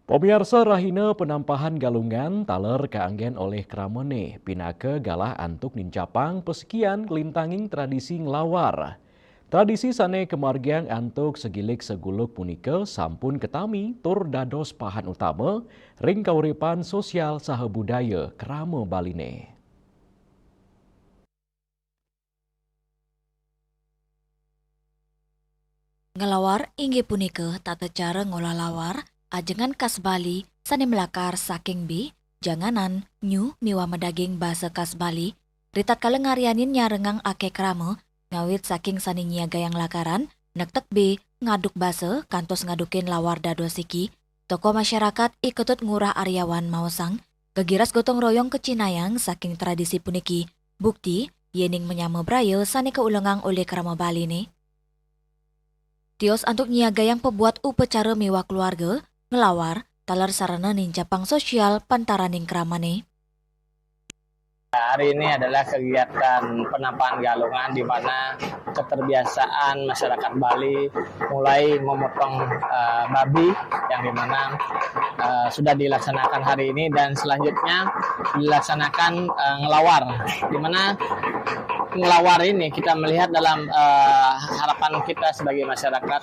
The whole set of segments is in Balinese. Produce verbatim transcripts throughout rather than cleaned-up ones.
Pamiarsa, rahina penampahan Galungan taler kaanggén olih kramane, pinaka galah antuk nincapang pasikian nglintanging tradisi nglawar. Tradisi sané kamargiang antuk sagilik saguluk punika sampun katami tur dados pahan utama ring kauripan sosial saha budaya krama Baliné. Nglawar inggih punika tata cara ngolah lawar ajengan khas Bali sané malakar saking bi, janganan, nyu miwah madaging basa khas Bali. Ritatkala ngaryanin nyarengang akéh krama, ngawit saking sané nyiagayang lakaran, nektek bi, ngaduk basa, kantos ngadukin lawar dados siki, tokoh masyarakat I Ketut Ngurah Aryawan maosang, gegiras gotong royong kacinayang saking tradisi puniki, bukti yéning manyama braya sané kaulengang olih krama Baliné. Tios antuk nyiagayang pabuat upacara miwah keluarga, nglawar, taler sarana nincapang sosial pantaraning kramané. Hari ini adalah kegiatan penampahan Galungan di mana keterbiasaan masyarakat Bali mulai memotong, eh, babi yang dimana, eh, sudah dilaksanakan hari ini dan selanjutnya dilaksanakan, eh, ngelawar, di mana ngelawar ini kita melihat dalam, eh, harapan kita sebagai masyarakat,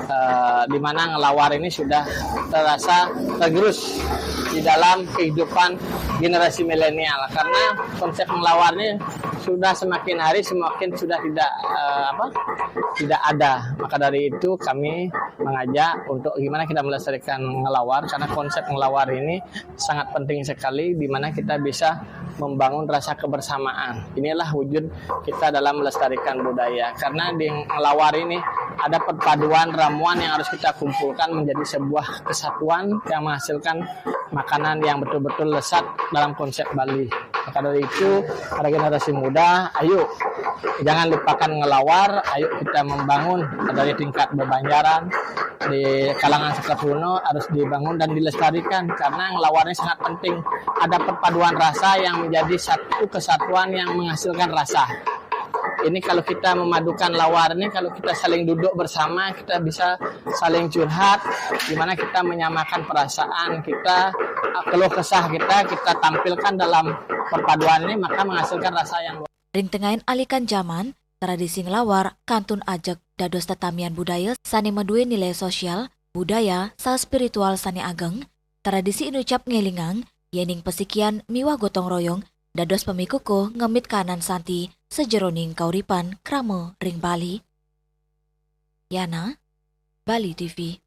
eh, di mana ngelawar ini sudah terasa tergerus di dalam kehidupan generasi milenial, karena konsep ngelawar ini sudah semakin hari semakin sudah tidak, eh, apa, tidak ada. Maka dari itu kami mengajak untuk gimana kita melestarikan ngelawar, karena konsep ngelawar ini sangat penting sekali, di mana kita bisa membangun rasa kebersamaan. Inilah wujud kita dalam melestarikan budaya. Karena di ngelawar ini ada perpaduan ramuan yang harus kita kumpulkan menjadi sebuah kesatuan yang menghasilkan makanan yang betul-betul lezat dalam konsep Bali. Maka dari itu, para generasi muda, ayo jangan lupakan ngelawar, ayo kita membangun dari tingkat bebanjaran, di kalangan seketuno harus dibangun dan dilestarikan, karena ngelawarnya sangat penting. Ada perpaduan rasa yang menjadi satu kesatuan yang menghasilkan rasa. Ini kalau kita memadukan lawar ini, kalau kita saling duduk bersama, kita bisa saling curhat, di mana kita menyamakan perasaan kita, keluh kesah kita, kita tampilkan dalam perpaduan ini, maka menghasilkan rasa yang luar. Ring tengahin alikan jaman, tradisi nglawar kantun ajeg dados tetamian budaya sané madué nilai sosial, budaya, saha spiritual sané ageng. Tradisi inucap ngélingang yéning pasikian miwah gotong royong dados pamikukuh ngemit kahanan santi sajeroning kauripan krama ring Bali. Yana, Bali T V.